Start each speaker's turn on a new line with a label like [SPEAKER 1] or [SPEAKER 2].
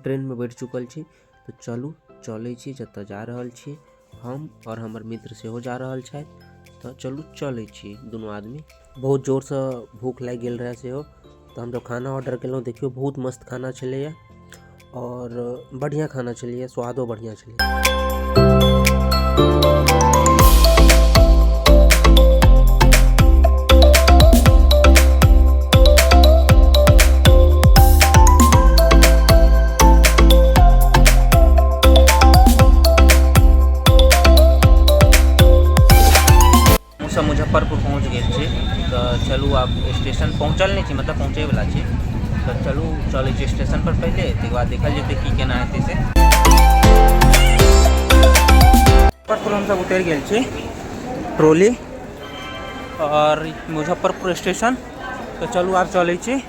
[SPEAKER 1] ट्रेनमे बैठ चुकल छी। तऽ चलू चलै छी जतऽ जा रहल छी हम आओर हमर मित्र सेहो जा रहल छथि। तऽ चलू चलै छी दुनू आदमी। बहुत जोरसँ भूख लागि गेल रहै सेहो, तऽ हमसब खाना ऑर्डर केलहुँ। देखियौ बहुत मस्त खाना छलैए आओर बढ़िआँ खाना छलैए, स्वादो बढ़िआँ छलैए।
[SPEAKER 2] हमसभ मुजफ्फरपुर पहुँच गेल छी। तऽ चलू आब स्टेशन पहुँचल नहि छी, मतलब पहुँचैवला छी। तऽ चलू चलै छी स्टेशन पर पहिले, ताहिके बाद देखल जेतै की केना हेतै से। मुजफ्फरपुर हमसभ उतरि गेल छी ट्रोली और मुजफ्फरपुर स्टेशन। तऽ चलू आब चलै छी।